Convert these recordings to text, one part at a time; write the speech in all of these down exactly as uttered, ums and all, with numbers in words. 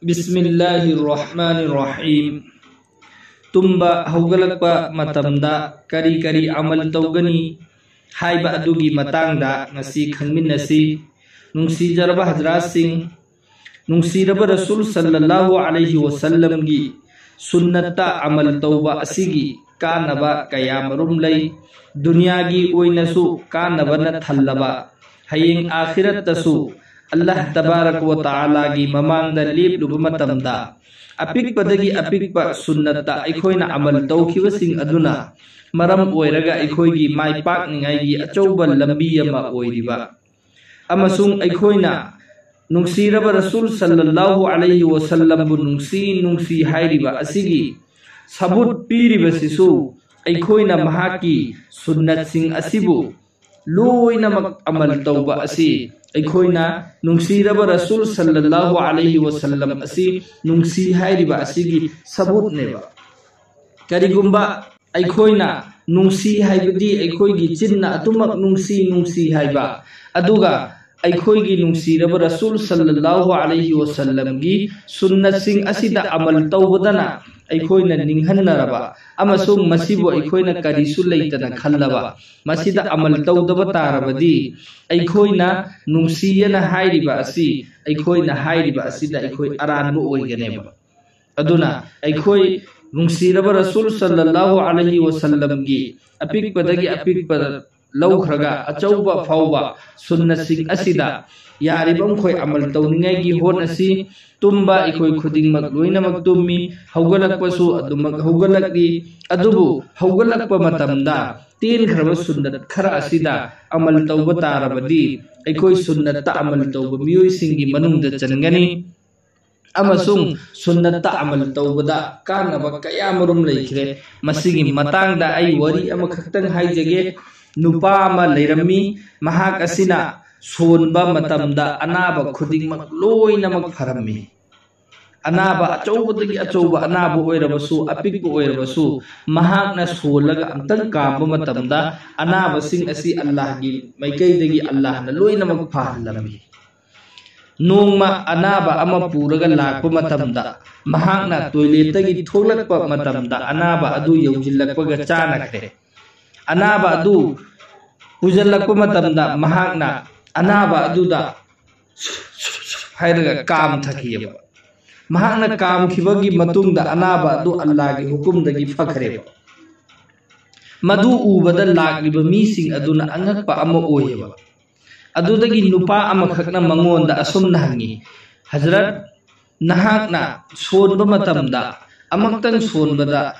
ꯕꯤꯁꯃꯤꯜꯂꯥꯍꯤꯔ ꯔꯍꯃꯥꯅꯤꯔ ꯔꯍꯤꯝ꯫ ꯇꯨꯝꯕ ꯍꯧꯒꯠꯂꯛꯄ ꯃꯇꯝꯗ ꯀꯔꯤ ꯀꯔꯤ ꯑꯃꯜ ꯇꯧꯒꯅꯤ ꯍꯥꯏꯕ ꯑꯗꯨꯒꯤ ꯃꯇꯥꯡꯗ ꯉꯁꯤ ꯈꯪꯃꯤꯟꯅꯁꯤ꯫ ꯅꯨꯡꯁꯤꯖꯔꯕ ꯍꯖꯔꯥꯠꯁꯤꯡ, ꯅꯨꯡꯁꯤꯔꯕ ꯔꯁꯨꯜ ꯁꯜꯂꯜꯂꯥꯍꯨ ꯑꯂꯩꯍꯤ ꯋꯁꯜꯂꯝꯒꯤ ꯁꯨꯟꯅꯠꯇ ꯑꯃꯜ ꯇꯧꯕ ꯑꯁꯤꯒꯤ ꯀꯥꯟꯅꯕ ꯀꯌꯥ ꯃꯔꯨꯝ ꯂꯩ꯫ ꯗꯨꯅꯤꯌꯥꯒꯤ ꯑꯣꯏꯅꯁꯨ ꯀꯥꯟꯅꯕꯅ ꯊꯜꯂꯕ, ꯍꯌꯦꯡ ꯑꯥꯈꯤꯔꯠꯇꯁꯨ ꯑꯜꯂꯥꯍ ꯇꯕꯥꯔꯛ ꯋ ꯇꯥꯂꯥꯒꯤ ꯃꯃꯥꯡꯗ ꯂꯦꯞꯂꯨꯕ ꯃꯇꯝꯗ ꯑꯄꯤꯛꯄꯗꯒꯤ ꯑꯄꯤꯛꯄ ꯁꯨꯟꯅꯠꯇ ꯑꯩꯈꯣꯏꯅ ꯑꯃꯜ ꯇꯧꯈꯤꯕꯁꯤꯡ ꯑꯗꯨꯅ ꯃꯔꯝ ꯑꯣꯏꯔꯒ ꯑꯩꯈꯣꯏꯒꯤ ꯃꯥꯏ ꯄꯥꯛꯅꯤꯡꯉꯥꯏꯒꯤ ꯑꯆꯧꯕ ꯂꯝꯕꯤ ꯑꯃ ꯑꯣꯏꯔꯤꯕ ꯑꯃꯁꯨꯡ ꯑꯩꯈꯣꯏꯅ ꯅꯨꯡꯁꯤꯔꯕ ꯔꯁꯨꯜ ꯁꯜꯂꯜꯂꯥꯍꯨ ꯑꯂꯩꯍꯤ ꯋꯁꯜꯂꯝꯕꯨ ꯅꯨꯡꯁꯤ ꯅꯨꯡꯁꯤ ꯍꯥꯏꯔꯤꯕ ꯑꯁꯤꯒꯤ ꯁꯕꯨꯠ ꯄꯤꯔꯤꯕꯁꯤꯁꯨ ꯑꯩꯈꯣꯏꯅ ꯃꯍꯥꯛꯀꯤ ꯁꯨꯟꯅꯠꯁꯤꯡ ꯑꯁꯤꯕꯨ ꯂꯣꯏꯅꯃꯛ ꯑꯃꯜ ꯇꯧꯕ ꯑꯁꯤ ꯑꯩꯈꯣꯏꯅ ꯅꯨꯡꯁꯤꯔꯕ ꯔꯁꯨꯜ ꯁꯜꯂꯜꯂꯥꯍꯨ ꯑꯂꯩꯍꯤ ꯋꯁꯜꯂꯝ ꯑꯁꯤ ꯅꯨꯡꯁꯤ ꯍꯥꯏꯔꯤꯕ ꯑꯁꯤꯒꯤ ꯁꯕꯨꯠꯅꯦꯕ꯫ ꯀꯔꯤꯒꯨꯝꯕ ꯑꯩꯈꯣꯏꯅ ꯅꯨꯡꯁꯤ ꯍꯥꯏꯕꯗꯤ ꯑꯩꯈꯣꯏꯒꯤ ꯆꯤꯟꯅ ꯑꯗꯨꯃꯛ ꯅꯨꯡꯁꯤ ꯅꯨꯡꯁꯤ ꯍꯥꯏꯕ, ꯑꯗꯨꯒ ꯑꯩꯈꯣꯏꯒꯤ ꯅꯨꯡꯁꯤꯔꯕ ꯔꯁꯨꯜ ꯁꯜꯂꯜꯂꯥꯍꯨ ꯑꯂꯩꯍꯤ ꯋꯁꯜꯂꯝꯒꯤ ꯁꯨꯟꯅꯠꯁꯤꯡ ꯑꯁꯤꯗ ꯑꯃꯜ ꯇꯧꯕꯗꯅ ꯑꯩꯈꯣꯏꯅ ꯅꯤꯡꯍꯟꯅꯔꯕ ꯑꯃꯁꯨꯡ ꯃꯁꯤꯕꯨ ꯑꯩꯈꯣꯏꯅ ꯀꯔꯤꯁꯨ ꯂꯩꯇꯅ ꯈꯜꯂꯕ, ꯃꯁꯤꯗ ꯑꯃꯜ ꯇꯧꯗꯕ ꯇꯥꯔꯕꯗꯤ ꯑꯩꯈꯣꯏꯅ ꯅꯨꯡꯁꯤꯌꯦꯅ ꯍꯥꯏꯔꯤꯕ ꯑꯁꯤ ꯑꯩꯈꯣꯏꯅ ꯍꯥꯏꯔꯤꯕ ꯑꯁꯤꯗ ꯑꯩꯈꯣꯏ ꯑꯔꯥꯟꯕ ꯑꯣꯏꯒꯅꯦꯕ꯫ ꯑꯗꯨꯅ ꯑꯩꯈꯣꯏ ꯅꯨꯡꯁꯤꯔꯕ ꯔꯁꯨꯜ ꯁꯜꯂꯜꯂꯥꯍꯨ ꯑꯂꯩꯍꯤ ꯋꯁꯜꯂꯝꯒꯤ ꯑꯄꯤꯛꯄꯗꯒꯤ ꯑꯄꯤꯛꯄ ꯂꯧꯈ꯭ꯔꯒ ꯑꯆꯧꯕ ꯐꯥꯎꯕ ꯁꯨꯟꯅꯠꯁꯤꯡ ꯑꯁꯤꯗ ꯌꯥꯔꯤꯕ ꯃꯈꯩ ꯑꯃꯜ ꯇꯧꯅꯤꯡꯉꯥꯏꯒꯤ ꯍꯣꯠꯅꯁꯤ꯫ ꯇꯨꯝꯕ ꯑꯩꯈꯣꯏ ꯈꯨꯗꯤꯡꯃꯛ ꯂꯣꯏꯅꯃꯛ ꯇꯨꯝꯃꯤ, ꯍꯧꯒꯠꯂꯛꯄꯁꯨ ꯑꯗꯨꯃꯛ ꯍꯧꯒꯠꯂꯛꯂꯤ꯫ ꯑꯗꯨꯕꯨ ꯍꯧꯒꯠꯂꯛꯄ ꯃꯇꯝꯗ ꯇꯦꯟꯈ꯭ꯔꯕ ꯁꯨꯟꯅꯠ ꯈꯔ ꯑꯁꯤꯗ ꯑꯃꯜ ꯇꯧꯕ ꯇꯥꯔꯕꯗꯤ ꯑꯩꯈꯣꯏ ꯁꯨꯟꯅꯠꯇ ꯑꯃꯜ ꯇꯧꯕ ꯃꯤꯑꯣꯏꯁꯤꯡꯒꯤ ꯃꯅꯨꯡꯗ ꯆꯟꯒꯅꯤ꯫ ꯑꯃꯁꯨꯡ ꯁꯨꯟꯅꯠꯇ ꯑꯃꯜ ꯇꯧꯕꯗ ꯀꯥꯟꯅꯕ ꯀꯌꯥ ꯃꯔꯨꯝ ꯂꯩꯈ꯭ꯔꯦ꯫ ꯃꯁꯤꯒꯤ ꯃꯇꯥꯡꯗ ꯑꯩ ꯋꯥꯔꯤ ꯑꯃꯈꯛꯇꯪ ꯍꯥꯏꯖꯒꯦ꯫ ꯅꯨꯄꯥ ꯑꯃ ꯂꯩꯔꯝꯃꯤ꯫ ꯃꯍꯥꯛ ꯑꯁꯤꯅ ꯁꯣꯟꯕ ꯃꯇꯝꯗ ꯑꯅꯥꯕ ꯈꯨꯗꯤꯡꯃꯛ ꯂꯣꯏꯅꯃꯛ ꯐꯔꯝꯃꯤ꯫ ꯑꯅꯥꯕ ꯑꯆꯧꯕꯗꯒꯤ ꯑꯆꯧꯕ ꯑꯅꯥꯕ ꯑꯣꯏꯔꯕꯁꯨ, ꯑꯄꯤꯛꯄ ꯑꯣꯏꯔꯕꯁꯨ, ꯃꯍꯥꯛꯅ ꯁꯣꯜꯂꯒ ꯑꯝꯇꯪ ꯀꯥꯝꯕ ꯃꯇꯝꯗ ꯑꯅꯥꯕꯁꯤꯡ ꯑꯁꯤ ꯑꯜꯂꯥꯍꯒꯤ ꯃꯥꯏꯀꯩꯗꯒꯤ ꯑꯜꯂꯥꯍꯅ ꯂꯣꯏꯅꯃꯛ ꯐꯍꯜꯂꯝꯃꯤ꯫ ꯅꯣꯡꯃ ꯑꯅꯥꯕ ꯑꯃ ꯄꯨꯔꯒ ꯂꯥꯛꯄ ꯃꯇꯝꯗ, ꯃꯍꯥꯛꯅ ꯇꯣꯏꯂꯦꯠꯇꯒꯤ ꯊꯣꯛꯂꯛꯄ ꯃꯇꯝꯗ ꯑꯅꯥꯕ ꯑꯗꯨ ꯌꯧꯁꯤꯜꯂꯛꯄꯒ ꯆꯥꯟꯅꯈ꯭ꯔꯦ꯫ ꯑꯅꯥꯕ ꯑꯗꯨ ꯄꯨꯁꯤꯜꯂꯛꯄ ꯃꯇꯝꯗ ꯃꯍꯥꯛꯅ ꯑꯅꯥꯕ ꯑꯗꯨꯗ ꯍꯥꯏꯔꯒ ꯀꯥꯝꯊꯈꯤꯑꯕ꯫ ꯃꯍꯥꯛꯅ ꯀꯥꯝꯈꯤꯕꯒꯤ ꯃꯇꯨꯡꯗ ꯑꯅꯥꯕ ꯑꯗꯨ ꯑꯜꯂꯥꯒꯤ ꯍꯨꯀꯨꯝꯗꯒꯤ ꯐꯈ꯭ꯔꯦꯕ꯫ ꯃꯗꯨ ꯎꯕꯗ ꯂꯥꯛꯂꯤꯕ ꯃꯤꯁꯤꯡ ꯑꯗꯨꯅ ꯑꯉꯛꯄ ꯑꯃ ꯑꯣꯏꯌꯦꯕ꯫ ꯑꯗꯨꯗꯒꯤ ꯅꯨꯄꯥ ꯑꯃꯈꯛꯅ ꯃꯉꯣꯟꯗ ꯑꯁꯨꯝꯅ ꯍꯪꯉꯤ, "ꯍꯖꯔꯠ, ꯅꯍꯥꯛꯅ ꯁꯣꯟꯕ ꯃꯇꯝꯗ ꯑꯃꯨꯛꯇꯪ ꯁꯣꯟꯕꯗ,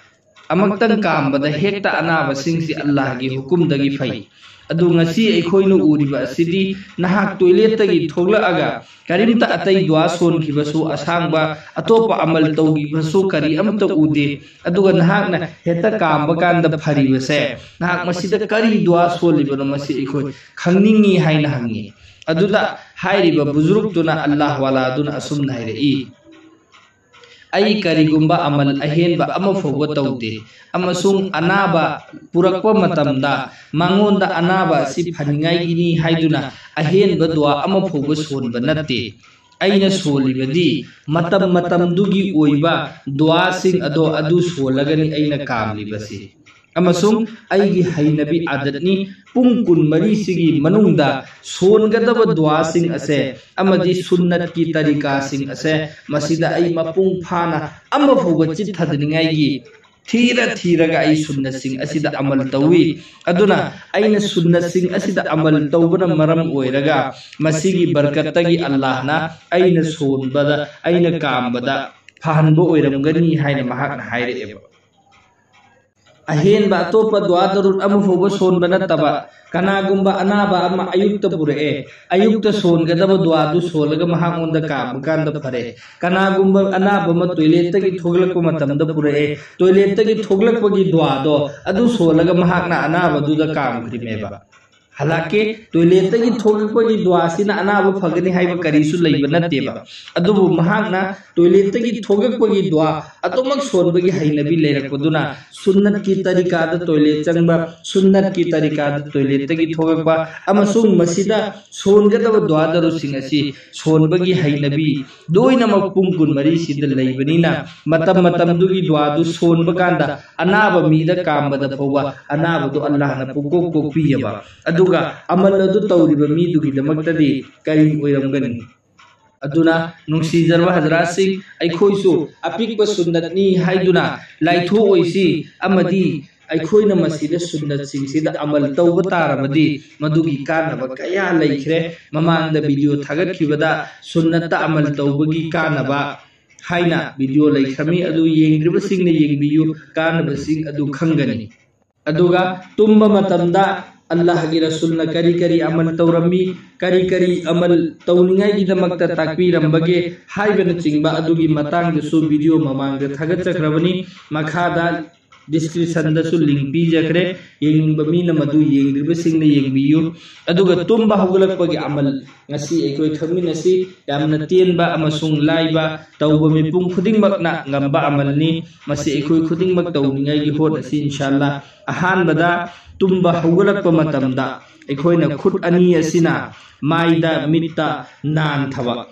ꯑꯃꯨꯛꯇꯪ ꯀꯥꯝꯕꯗ ꯍꯦꯛꯇ ꯑꯅꯥꯕꯁꯤꯡꯁꯤ ꯑꯜꯂꯥꯍꯒꯤ ꯍꯨꯀꯨꯝꯗꯒꯤ ꯐꯩ꯫ ꯑꯗꯨ ꯉꯁꯤ ꯑꯩꯈꯣꯏꯅ ꯎꯔꯤꯕ ꯑꯁꯤꯗꯤ ꯅꯍꯥꯛ ꯇꯣꯏꯂꯦꯠꯇꯒꯤ ꯊꯣꯛꯂꯛꯑꯒ ꯀꯔꯤꯝꯇ ꯑꯇꯩ ꯗꯨꯋꯥ ꯁꯣꯟꯈꯤꯕꯁꯨ, ꯑꯁꯥꯡꯕ ꯑꯇꯣꯞꯄ ꯑꯃꯜ ꯇꯧꯈꯤꯕꯁꯨ ꯀꯔꯤ ꯑꯃꯠꯇ ꯎꯗꯦ꯫ ꯑꯗꯨꯒ ꯅꯍꯥꯛꯅ ꯍꯦꯛꯇ ꯀꯥꯝꯕ ꯀꯥꯟꯗ ꯐꯔꯤꯕꯁꯦ, ꯅꯍꯥꯛ ꯃꯁꯤꯗ ꯀꯔꯤ ꯗꯨꯋꯥ ꯁꯣꯜꯂꯤꯕꯅꯣ, ꯃꯁꯤ ꯑꯩꯈꯣꯏ ꯈꯪꯅꯤꯡꯉꯤ" ꯍꯥꯏꯅ ꯍꯪꯉꯤ꯫ ꯑꯗꯨꯗ ꯍꯥꯏꯔꯤꯕ ꯕꯨꯖꯨꯔꯨꯛꯇꯨꯅ, ꯑꯜꯂꯥꯍ ꯋꯥꯂꯥꯗꯨꯅ ꯑꯁꯨꯝꯅ ꯍꯥꯏꯔꯛꯏ, "ꯑꯩ ꯀꯔꯤꯒꯨꯝꯕ ꯑꯃꯜ ꯑꯍꯦꯟꯕ ꯑꯃ ꯐꯥꯎꯕ ꯇꯧꯗꯦ, ꯑꯃꯁꯨꯡ ꯑꯅꯥꯕ ꯄꯨꯔꯛꯄ ꯃꯇꯝꯗ ꯃꯉꯣꯟꯗ ꯑꯅꯥꯕ ꯑꯁꯤ ꯐꯅꯤꯡꯉꯥꯏꯒꯤꯅꯤ ꯍꯥꯏꯗꯨꯅ ꯑꯍꯦꯟꯕ ꯗꯨꯋꯥ ꯑꯃ ꯐꯥꯎꯕ ꯁꯣꯟꯕ ꯅꯠꯇꯦ꯫ ꯑꯩꯅ ꯁꯣꯜꯂꯤꯕꯗꯤ ꯃꯇꯝ ꯃꯇꯝꯗꯨꯒꯤ ꯑꯣꯏꯕ ꯗꯨꯋꯥꯁꯤꯡ ꯑꯗꯣ ꯑꯗꯨ ꯁꯣꯜꯂꯒꯅꯤ ꯑꯩꯅ ꯀꯥꯝꯂꯤꯕꯁꯤ꯫ ꯑꯃꯁꯨꯡ ꯑꯩꯒꯤ ꯍꯩꯅꯕꯤ ꯑꯥꯗꯠꯅꯤ, ꯄꯨꯡ ꯀꯨꯟꯃꯔꯤꯁꯤꯒꯤ ꯃꯅꯨꯡꯗ ꯁꯣꯟꯒꯗꯕ ꯗꯨꯋꯥꯁꯤꯡ ꯑꯁꯦ ꯑꯃꯗꯤ ꯁꯨꯟꯅꯠꯀꯤ ꯇꯔꯤꯀꯥꯁꯤꯡ ꯑꯁꯦ ꯃꯁꯤꯗ ꯑꯩ ꯃꯄꯨꯡ ꯐꯥꯅ ꯑꯃ ꯐꯥꯎꯕ ꯆꯤꯠꯊꯗꯅꯤꯡꯉꯥꯏꯒꯤ ꯊꯤꯔ ꯊꯤꯔꯒ ꯑꯩ ꯁꯨꯟꯅꯠꯁꯤꯡ ꯑꯁꯤꯗ ꯑꯃꯜ ꯇꯧꯏ꯫ ꯑꯗꯨꯅ ꯑꯩꯅ ꯁꯨꯟꯅꯠꯁꯤꯡ ꯑꯁꯤꯗ ꯑꯃꯜ ꯇꯧꯕꯅ ꯃꯔꯝ ꯑꯣꯏꯔꯒ ꯃꯁꯤꯒꯤ ꯕꯔꯀꯠꯇꯒꯤ ꯑꯜꯂꯥꯍꯅ ꯑꯩꯅ ꯁꯣꯟꯕꯗ, ꯑꯩꯅ ꯀꯥꯝꯕꯗ ꯐꯍꯟꯕ ꯑꯣꯏꯔꯝꯒꯅꯤ" ꯍꯥꯏꯅ ꯃꯍꯥꯛꯅ ꯍꯥꯏꯔꯛꯑꯦꯕ꯫ ꯑꯍꯦꯟꯕ ꯑꯇꯣꯞꯄ ꯗꯨꯋꯥ ꯗꯔꯨꯗ ꯑꯃ ꯐꯥꯎꯕ ꯁꯣꯟꯕ ꯅꯠꯇꯕ, ꯀꯅꯥꯒꯨꯝꯕ ꯑꯅꯥꯕ ꯑꯃ ꯑꯌꯨꯛꯇ ꯄꯨꯔꯛꯑꯦ, ꯑꯌꯨꯛꯇ ꯁꯣꯟꯒꯗꯕ ꯗꯨꯋꯥꯗꯨ ꯁꯣꯜꯂꯒ ꯃꯍꯥꯛꯉꯣꯟꯗ ꯀꯥꯝꯕ ꯀꯥꯟꯗ ꯐꯔꯦ꯫ ꯀꯅꯥꯒꯨꯝꯕ ꯑꯅꯥꯕ ꯑꯃ ꯇꯣꯏꯂꯦꯠꯇꯒꯤ ꯊꯣꯛꯂꯛꯄ ꯃꯇꯝꯗ ꯄꯨꯔꯛꯑꯦ, ꯇꯣꯏꯂꯦꯠꯇꯒꯤ ꯊꯣꯛꯂꯛꯄꯒꯤ ꯗꯨꯋꯥꯗꯣ ꯑꯗꯨ ꯁꯣꯜꯂꯒ ꯃꯍꯥꯛꯅ ꯑꯅꯥꯕꯗꯨꯗ ꯀꯥꯝꯈ꯭ꯔꯤꯃꯦꯕ꯫ ꯍꯂꯥꯛꯀꯤ ꯇꯣꯏꯂꯦꯠꯇꯒꯤ ꯊꯣꯛꯂꯛꯄꯒꯤ ꯗꯨꯋꯥꯁꯤꯅ ꯑꯅꯥꯕ ꯐꯒꯅꯤ ꯍꯥꯏꯕ ꯀꯔꯤꯁꯨ ꯂꯩꯕ ꯅꯠꯇꯦꯕ꯫ ꯑꯗꯨꯕꯨ ꯃꯍꯥꯛꯅ ꯇꯣꯏꯂꯦꯠꯇꯒꯤ ꯊꯣꯛꯂꯛꯄꯒꯤ ꯗꯨꯋꯥ ꯑꯗꯨꯃꯛ ꯁꯣꯟꯕꯒꯤ ꯍꯩꯅꯕꯤ ꯂꯩꯔꯛꯄꯗꯨꯅ ꯁꯨꯟꯅꯠꯀꯤ ꯇꯔꯤꯀꯥꯗ ꯇꯣꯏꯂꯦꯠ ꯆꯪꯕ, ꯁꯨꯟꯅꯠꯀꯤ ꯇꯔꯤꯀꯥꯗ ꯇꯣꯏꯂꯦꯠꯇꯒꯤ ꯊꯣꯛꯂꯛꯄ ꯑꯃꯁꯨꯡ ꯃꯁꯤꯗ ꯁꯣꯟꯒꯗꯕ ꯗꯨꯋꯥꯗꯔꯨꯁꯤꯡ ꯑꯁꯤ ꯁꯣꯟꯕꯒꯤ ꯍꯩꯅꯕꯤ ꯂꯣꯏꯅꯃꯛ ꯄꯨꯡ ꯀꯨꯟꯃꯔꯤꯁꯤꯗ ꯂꯩꯕꯅꯤꯅ ꯃꯇꯝ ꯃꯇꯝꯗꯨꯒꯤ ꯗꯨꯋꯥꯗꯨ ꯁꯣꯟꯕ ꯀꯥꯟꯗ ꯑꯅꯥꯕ ꯃꯤꯗ ꯀꯥꯝꯕꯗ ꯐꯥꯎꯕ ꯑꯅꯥꯕꯗꯨ ꯑꯜꯂꯥꯍꯅ ꯄꯨꯡꯀꯣꯛ ꯀꯣꯛꯄꯤꯑꯕ꯫ ꯑꯗꯨꯒ ꯑꯃꯜ ꯑꯗꯨ ꯇꯧꯔꯤꯕ ꯃꯤꯗꯨꯒꯤꯗꯃꯛꯇꯗꯤ ꯀꯔꯤ ꯑꯣꯏꯔꯝꯒꯅꯤ? ꯑꯗꯨꯅ ꯅꯨꯡꯁꯤꯖꯔꯕ ꯍꯖꯔꯥꯠꯁꯤꯡ, ꯑꯩꯈꯣꯏꯁꯨ ꯑꯄꯤꯛꯄ ꯁꯨꯟꯅꯠꯅꯤ ꯍꯥꯏꯗꯨꯅ ꯂꯥꯏꯊꯣꯛꯑꯣꯏꯁꯤ ꯑꯃꯗꯤ ꯑꯩꯈꯣꯏꯅ ꯃꯁꯤꯗ ꯁꯨꯟꯅꯠꯁꯤꯡꯁꯤꯗ ꯑꯃꯜ ꯇꯧꯕ ꯇꯥꯔꯕꯗꯤ ꯃꯗꯨꯒꯤ ꯀꯥꯟꯅꯕ ꯀꯌꯥ ꯂꯩꯈ꯭ꯔꯦ꯫ ꯃꯃꯥꯡꯗ ꯚꯤꯗꯤꯑꯣ ꯊꯥꯒꯠꯈꯤꯕꯗ ꯁꯨꯟꯅꯠꯇ ꯑꯃꯜ ꯇꯧꯕꯒꯤ ꯀꯥꯟꯅꯕ ꯍꯥꯏꯅ ꯚꯤꯗꯤꯑꯣ ꯂꯩꯈ꯭ꯔꯃꯤ, ꯑꯗꯨ ꯌꯦꯡꯗ꯭ꯔꯤꯕꯁꯤꯡꯅ ꯌꯦꯡꯕꯤꯌꯨ, ꯀꯥꯟꯅꯕꯁꯤꯡ ꯑꯗꯨ ꯈꯪꯒꯅꯤ꯫ ꯑꯗꯨꯒ ꯇꯨꯝꯕ ꯃꯇꯝꯗ ꯑꯜꯂꯥꯍꯒꯤ ꯔꯁꯨꯜꯅ ꯀꯔꯤ ꯀꯔꯤ ꯑꯃꯜ ꯇꯧꯔꯝꯃꯤ, ꯀꯔꯤ ꯀꯔꯤ ꯑꯃꯜ ꯇꯧꯅꯤꯡꯉꯥꯏꯒꯤꯗꯃꯛꯇ ꯇꯥꯛꯄꯤꯔꯝꯕꯒꯦ ꯍꯥꯏꯕꯅꯆꯤꯡꯕ ꯑꯗꯨꯒꯤ ꯃꯇꯥꯡꯗꯁꯨ ꯚꯤꯗꯤꯑꯣ ꯃꯃꯥꯡꯗ ꯊꯥꯒꯠꯆꯈ꯭ꯔꯕꯅꯤ꯫ ꯃꯈꯥꯗ ꯗꯤꯁꯀ꯭ꯔꯤꯞꯁꯟꯗꯁꯨ ꯂꯤꯡ ꯄꯤꯖꯈ꯭ꯔꯦ, ꯌꯦꯡꯅꯤꯡꯕ ꯃꯤꯅ ꯃꯗꯨ ꯌꯦꯡꯗ꯭ꯔꯤꯕꯁꯤꯡꯅ ꯌꯦꯡꯕꯤꯌꯨ꯫ ꯑꯗꯨꯒ ꯇꯨꯝꯕ ꯍꯧꯒꯠꯂꯛꯄꯒꯤ ꯑꯃꯜ ꯉꯁꯤ ꯑꯩꯈꯣꯏ ꯈꯪꯃꯤꯟꯅꯁꯤ꯫ ꯌꯥꯝꯅ ꯇꯦꯟꯕ ꯑꯃꯁꯨꯡ ꯂꯥꯏꯕ, ꯇꯧꯕ ꯃꯤꯄꯨꯝ ꯈꯨꯗꯤꯡꯃꯛꯅ ꯉꯝꯕ ꯑꯃꯜꯅꯤ꯫ ꯃꯁꯤ ꯑꯩꯈꯣꯏ ꯈꯨꯗꯤꯡꯃꯛ ꯇꯧꯅꯤꯡꯉꯥꯏꯒꯤ ꯍꯣꯠꯅꯁꯤ, ꯏꯟꯁꯥ ꯑꯜꯂꯥ꯫ ꯑꯍꯥꯟꯕꯗ ꯇꯨꯝꯕ ꯍꯧꯒꯠꯂꯛꯄ ꯃꯇꯝꯗ ꯑꯩꯈꯣꯏꯅ ꯈꯨꯠ ꯑꯅꯤ ꯑꯁꯤꯅ ꯃꯥꯏꯗ, ꯃꯤꯠꯇ ꯅꯥꯟꯊꯕ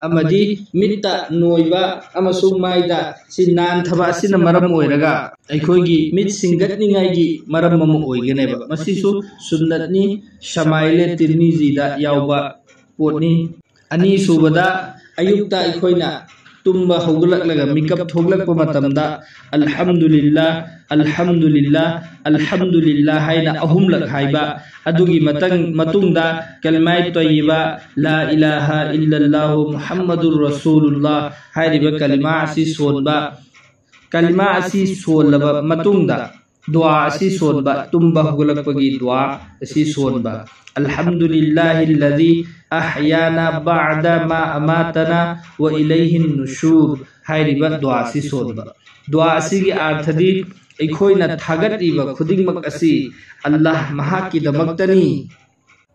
ꯑꯃꯗꯤ ꯃꯤꯠꯇ ꯅꯣꯏꯕ ꯑꯃꯁꯨꯡ ꯃꯥꯏꯗ ꯁꯤ ꯅꯥꯟꯊꯕ ꯑꯁꯤꯅ ꯃꯔꯝ ꯑꯣꯏꯔꯒ ꯑꯩꯈꯣꯏꯒꯤ ꯃꯤꯠ ꯁꯤꯡꯒꯠꯅꯤꯡꯉꯥꯏꯒꯤ ꯃꯔꯝ ꯑꯃ ꯑꯣꯏꯒꯅꯦꯕ꯫ ꯃꯁꯤꯁꯨ ꯁꯨꯟꯅꯠꯅꯤ, ꯁꯃꯥꯏꯂꯦ ꯇꯤꯔꯃꯤꯖꯤꯗ ꯌꯥꯎꯕ ꯄꯣꯠꯅꯤ꯫ ꯑꯅꯤꯁꯨꯕꯗ, ꯑꯌꯨꯛꯇ ꯑꯩꯈꯣꯏꯅ ꯇꯨꯝꯕ ꯍꯧꯒꯠꯂꯛꯂꯒ ꯃꯤꯀꯞ ꯊꯣꯛꯂꯛꯄ ꯃꯇꯝꯗ ꯑꯜꯍꯝꯗꯨꯂꯤꯜꯂꯥ, ꯑꯜꯍꯝꯗꯨꯂꯤꯜꯂꯥ, ꯑꯜꯍꯝꯗꯨꯂꯤꯜꯂꯥ ꯍꯥꯏꯅ ꯑꯍꯨꯝꯂꯛ ꯍꯥꯏꯕ꯫ ꯑꯗꯨꯒꯤ ꯃꯇꯪ-, ꯃꯇꯨꯡꯗ ꯀꯂꯃꯥꯏ ꯇꯣꯏꯕ, ꯂꯥ ꯏꯂꯥꯍ ꯏꯜꯂꯜꯂꯥꯍꯨ ꯃꯨꯍꯝꯃꯗꯨꯔ ꯔꯁꯨꯂꯨꯜꯂꯥ ꯍꯥꯏꯔꯤꯕ ꯀꯂꯤꯃꯥ ꯑꯁꯤ ꯁꯣꯟꯕ꯫ ꯀꯂꯤꯃꯥ ꯑꯁꯤ ꯁꯣꯜꯂꯕ ꯃꯇꯨꯡꯗ ꯗꯨꯋꯥ ꯑꯁꯤ ꯁꯣꯟꯕ, ꯇꯨꯝꯕ ꯍꯧꯒꯠꯂꯛꯄꯒꯤ ꯗꯨꯋꯥ ꯑꯁꯤ ꯁꯣꯟꯕ꯫ ꯑꯜꯍꯝꯗꯨꯂꯤꯜꯂꯥꯍꯤꯜꯂꯗꯤ ꯑꯍꯌꯥꯅꯥ ꯕꯥꯗ ꯃꯥ ꯑꯃꯥꯇꯅꯥ ꯋ ꯏꯂꯩꯍꯤꯟ ꯅꯨꯁꯨꯔ ꯍꯥꯏꯔꯤꯕ ꯗꯨꯋꯥ ꯑꯁꯤ ꯁꯣꯟꯕ꯫ ꯗꯨꯋꯥ ꯑꯁꯤꯒꯤ ꯑꯥꯔꯊꯗꯤ ꯑꯩꯈꯣꯏꯅ ꯊꯥꯒꯠꯂꯤꯕ ꯈꯨꯗꯤꯡꯃꯛ ꯑꯁꯤ ꯑꯜꯂꯥꯍ ꯃꯍꯥꯛꯀꯤꯗꯃꯛꯇꯅꯤ꯫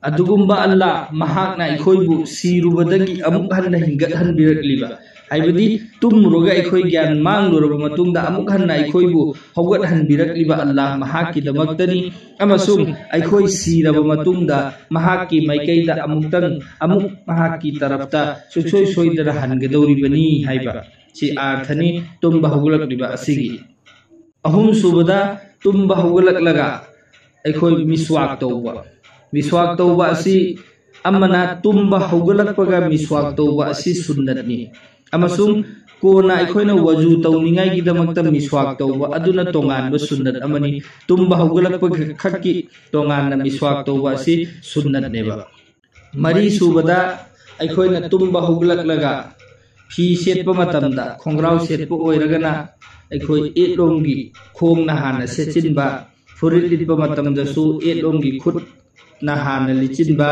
ꯑꯗꯨꯒꯨꯝꯕ ꯑꯜꯂꯥꯍ ꯃꯍꯥꯛꯅ ꯑꯩꯈꯣꯏꯕꯨ ꯁꯤꯔꯨꯕꯗꯒꯤ ꯑꯃꯨꯛ ꯍꯟꯅ ꯍꯤꯡꯒꯠꯍꯟꯕꯤꯔꯛꯂꯤꯕ, ꯍꯥꯏꯕꯗꯤ ꯇꯨꯝꯃꯨꯔꯒ ꯑꯩꯈꯣꯏ ꯒ꯭ꯌꯥꯟ ꯃꯥꯡꯂꯨꯔꯕ ꯃꯇꯨꯡꯗ ꯑꯃꯨꯛ ꯍꯟꯅ ꯑꯩꯈꯣꯏꯕꯨ ꯍꯧꯒꯠꯍꯟꯕꯤꯔꯛꯂꯤꯕ ꯑꯜꯂꯥꯍ ꯃꯍꯥꯛꯀꯤꯗꯃꯛꯇꯅꯤ꯫ ꯑꯃꯁꯨꯡ ꯑꯩꯈꯣꯏ ꯁꯤꯔꯕ ꯃꯇꯨꯡꯗ ꯃꯍꯥꯛꯀꯤ ꯃꯥꯏꯀꯩꯗ ꯑꯃꯨꯛꯇꯪ ꯑꯃꯨꯛ ꯃꯍꯥꯛꯀꯤ ꯇꯔꯞꯇ ꯁꯨꯡꯁꯣꯏ ꯁꯣꯏꯗꯅ ꯍꯟꯒꯗꯧꯔꯤꯕꯅꯤ ꯍꯥꯏꯕ ꯁꯤ ꯑꯥꯔꯊꯅꯤ ꯇꯨꯝꯕ ꯍꯧꯒꯠꯂꯛꯂꯤꯕ ꯑꯁꯤꯒꯤ꯫ ꯑꯍꯨꯝꯁꯨꯕꯗ, ꯇꯨꯝꯕ ꯍꯧꯒꯠꯂꯛꯂꯒ ꯑꯩꯈꯣꯏ ꯃꯤꯁ꯭ꯋꯥꯛ ꯇꯧꯕ꯫ ꯃꯤꯁ꯭ꯋꯥꯛ ꯇꯧꯕ ꯑꯁꯤ ꯑꯃꯅ ꯇꯨꯝꯕ ꯍꯧꯒꯠꯂꯛꯄꯒ ꯃꯤꯁ꯭ꯋꯥꯛ ꯇꯧꯕ ꯑꯁꯤ ꯁꯨꯟꯅꯠꯅꯤ꯫ ꯑꯃꯁꯨꯡ ꯀꯣꯟꯅ ꯑꯩꯈꯣꯏꯅ ꯋꯖꯨ ꯇꯧꯅꯤꯡꯉꯥꯏꯒꯤꯗꯃꯛꯇ ꯃꯤꯁ꯭ꯋꯥꯛ ꯇꯧꯕ ꯑꯗꯨꯅ ꯇꯣꯉꯥꯟꯕ ꯁꯨꯟꯅꯠ ꯑꯃꯅꯤ꯫ ꯇꯨꯝꯕ ꯍꯧꯒꯠꯂꯛꯄ ꯈꯛꯀꯤ ꯇꯣꯉꯥꯟꯅ ꯃꯤꯁ꯭ꯋꯥꯛ ꯇꯧꯕ ꯑꯁꯤ ꯁꯨꯟꯅꯠꯅꯦꯕ꯫ ꯃꯔꯤꯁꯨꯕꯗ, ꯑꯩꯈꯣꯏꯅ ꯇꯨꯝꯕ ꯍꯧꯒꯠꯂꯛꯂꯒ ꯐꯤ ꯁꯦꯠꯄ ꯃꯇꯝꯗ, ꯈꯣꯡꯒ꯭ꯔꯥꯎ ꯁꯦꯠꯄ ꯑꯣꯏꯔꯒꯅ ꯑꯩꯈꯣꯏ ꯌꯦꯠꯂꯣꯝꯒꯤ ꯈꯣꯡꯅ ꯍꯥꯟꯅ ꯁꯦꯠꯆꯤꯟꯕ, ꯐꯨꯔꯤꯠ ꯂꯤꯠꯄ ꯃꯇꯝꯗꯁꯨ ꯌꯦꯠꯂꯣꯝꯒꯤ ꯈꯨꯠꯅ ꯍꯥꯟꯅ ꯂꯤꯠꯆꯤꯟꯕ,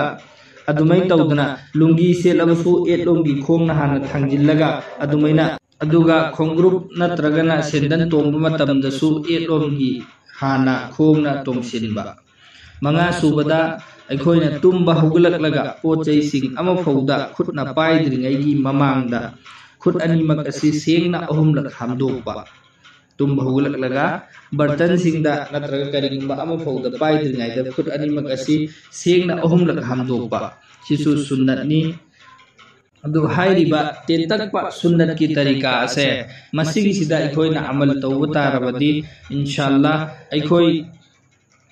ꯑꯗꯨꯃꯥꯏꯅ ꯇꯧꯗꯅ ꯂꯨꯡꯒꯤ ꯁꯦꯠꯂꯕꯁꯨ ꯌꯦꯠꯂꯣꯝꯒꯤ ꯈꯣꯡꯅ ꯍꯥꯟꯅ ꯊꯥꯡꯖꯤꯜꯂꯒ ꯑꯗꯨꯃꯥꯏꯅ, ꯑꯗꯨꯒ ꯈꯣꯡꯒ꯭ꯔꯨꯞ ꯅꯠꯇ꯭ꯔꯒꯅ ꯁꯦꯟꯗꯟ ꯇꯣꯡꯕ ꯃꯇꯝꯗꯁꯨ ꯌꯦꯠꯂꯣꯝꯒꯤ ꯍꯥꯟꯅ ꯈꯣꯡꯅ ꯇꯣꯡꯁꯤꯟꯕ꯫ ꯃꯉꯥꯁꯨꯕꯗ, ꯑꯩꯈꯣꯏꯅ ꯇꯨꯝꯕ ꯍꯧꯒꯠꯂꯛꯂꯒ ꯄꯣꯠ ꯆꯩꯁꯤꯡ ꯑꯃꯐꯥꯎꯗ ꯈꯨꯠꯅ ꯄꯥꯏꯗ꯭ꯔꯤꯉꯩꯒꯤ ꯃꯃꯥꯡꯗ ꯈꯨꯠ ꯑꯅꯤꯃꯛ ꯑꯁꯤ ꯁꯦꯡꯅ ꯑꯍꯨꯝꯂꯛ ꯍꯥꯝꯗꯣꯛꯄ꯫ ꯇꯨꯝꯕ ꯍꯧꯒꯠꯂꯛꯂꯒ ꯕꯔꯇꯟꯁꯤꯡꯗ ꯅꯠꯇ꯭ꯔꯒ ꯀꯔꯤꯒꯨꯝꯕ ꯑꯃꯐꯥꯎꯗ ꯄꯥꯏꯗ꯭ꯔꯤꯉꯩꯗ ꯈꯨꯠ ꯑꯅꯤꯃꯛ ꯑꯁꯤ ꯁꯦꯡꯅ ꯑꯍꯨꯝꯂꯛ ꯍꯥꯝꯗꯣꯛꯄ, ꯁꯤꯁꯨ ꯁꯨꯟꯅꯠꯅꯤ꯫ ꯑꯗꯨ ꯍꯥꯏꯔꯤꯕ ꯇꯦꯟꯇꯛꯄ ꯁꯨꯟꯅꯠꯀꯤ ꯇꯔꯤꯀꯥ ꯑꯁꯦ, ꯃꯁꯤꯒꯤꯁꯤꯗ ꯑꯩꯈꯣꯏꯅ ꯑꯃꯜ ꯇꯧꯕ ꯇꯥꯔꯕꯗꯤ, ꯏꯟꯁꯥꯜꯂꯥ, ꯑꯩꯈꯣꯏ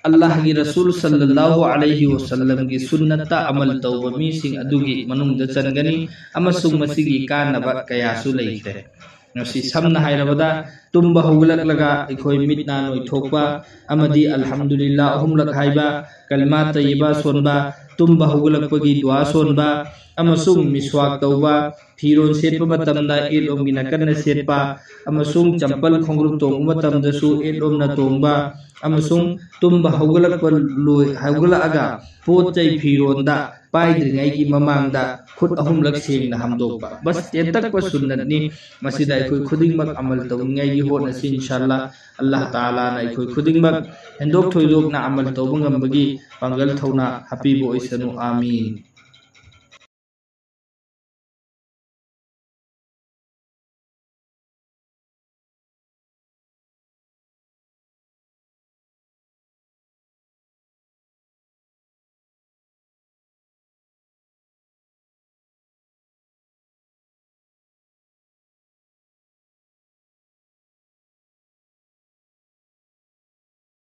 ꯑꯜꯂꯥꯍꯒꯤ ꯔꯁꯨꯜ ꯁꯜꯂꯜꯂꯥꯍꯨ ꯑꯂꯩꯍꯤ ꯋꯁꯜꯂꯝꯒꯤ ꯁꯨꯟꯅꯠꯇ ꯑꯃꯜ ꯇꯧꯕ ꯃꯤꯁꯤꯡ ꯑꯗꯨꯒꯤ ꯃꯅꯨꯡꯗ ꯆꯟꯒꯅꯤ, ꯑꯃꯁꯨꯡ ꯃꯁꯤꯒꯤ ꯀꯥꯟꯅꯕ ꯀꯌꯥꯁꯨ ꯂꯩꯈ꯭ꯔꯦ꯫ ꯉꯁꯤ ꯁꯝꯅ ꯍꯥꯏꯔꯕꯗ, ꯇꯨꯝꯕ ꯍꯧꯒꯠꯂꯛꯂꯒ ꯑꯩꯈꯣꯏ ꯃꯤꯠ ꯅꯥ ꯅꯣꯏꯊꯣꯛꯄ ꯑꯃꯗꯤ ꯑꯜꯍꯝꯗꯨꯂꯤꯜꯂꯥ ꯑꯍꯨꯝꯂꯛ ꯍꯥꯏꯕ, ꯀꯜꯃꯥ ꯇꯩꯌꯕ ꯁꯣꯟꯕ, ꯇꯨꯝꯕ ꯍꯧꯒꯠꯂꯛꯄꯒꯤ ꯗꯨꯋꯥ ꯁꯣꯟꯕ, ꯑꯃꯁꯨꯡ ꯃꯤꯁ꯭ꯋꯥꯛ ꯇꯧꯕ, ꯐꯤꯔꯣꯜ ꯁꯦꯠꯄ ꯃꯇꯝꯗ ꯌꯦꯠꯂꯣꯝꯒꯤ ꯅꯥꯀꯟꯅ ꯁꯦꯠꯄ, ꯑꯃꯁꯨꯡ ꯆꯝꯄꯜ ꯈꯣꯡꯎꯞ ꯇꯣꯡꯕ ꯃꯇꯝꯗꯁꯨ ꯌꯦꯠꯂꯣꯝꯅ ꯇꯣꯡꯕ, ꯑꯃꯁꯨꯡ ꯇꯨꯝꯕ ꯍꯧꯒꯠꯂꯛꯄ ꯂꯣꯏ-, ꯍꯧꯒꯠꯂꯛꯑꯒ ꯄꯣꯠ ꯆꯩ ꯐꯤꯔꯣꯟꯗ ꯄꯥꯏꯗ꯭ꯔꯤꯉꯩꯒꯤ ꯃꯃꯥꯡꯗ ꯈꯨꯠ ꯑꯍꯨꯝꯂꯛ ꯁꯦꯡꯅ ꯍꯥꯝꯗꯣꯛꯄ꯫ ꯕꯁ ꯇꯦꯟꯇꯛꯄ ꯁꯨꯟꯅꯠꯅꯤ꯫ ꯃꯁꯤꯗ ꯑꯩꯈꯣꯏ ꯈꯨꯗꯤꯡꯃꯛ ꯑꯃꯜ ꯇꯧꯅꯤꯡꯉꯥꯏꯒꯤ ꯍꯣꯠꯅꯁꯤ, ꯏꯟꯁꯥ ꯑꯜꯂꯥ꯫ ꯑꯜꯂꯥꯍ ꯇꯥꯂꯥꯅ ꯑꯩꯈꯣꯏ ꯈꯨꯗꯤꯡꯃꯛ ꯍꯦꯟꯗꯣꯛ ꯊꯣꯏꯗꯣꯛꯅ ꯑꯃꯜ ꯇꯧꯕ ꯉꯝꯕꯒꯤ ꯄꯥꯡꯒꯜ ꯊꯧꯅꯥ ꯍꯥꯞꯄꯤꯕ ꯑꯣꯏꯁꯅꯨ꯫ ꯑꯥꯃꯤꯟ꯫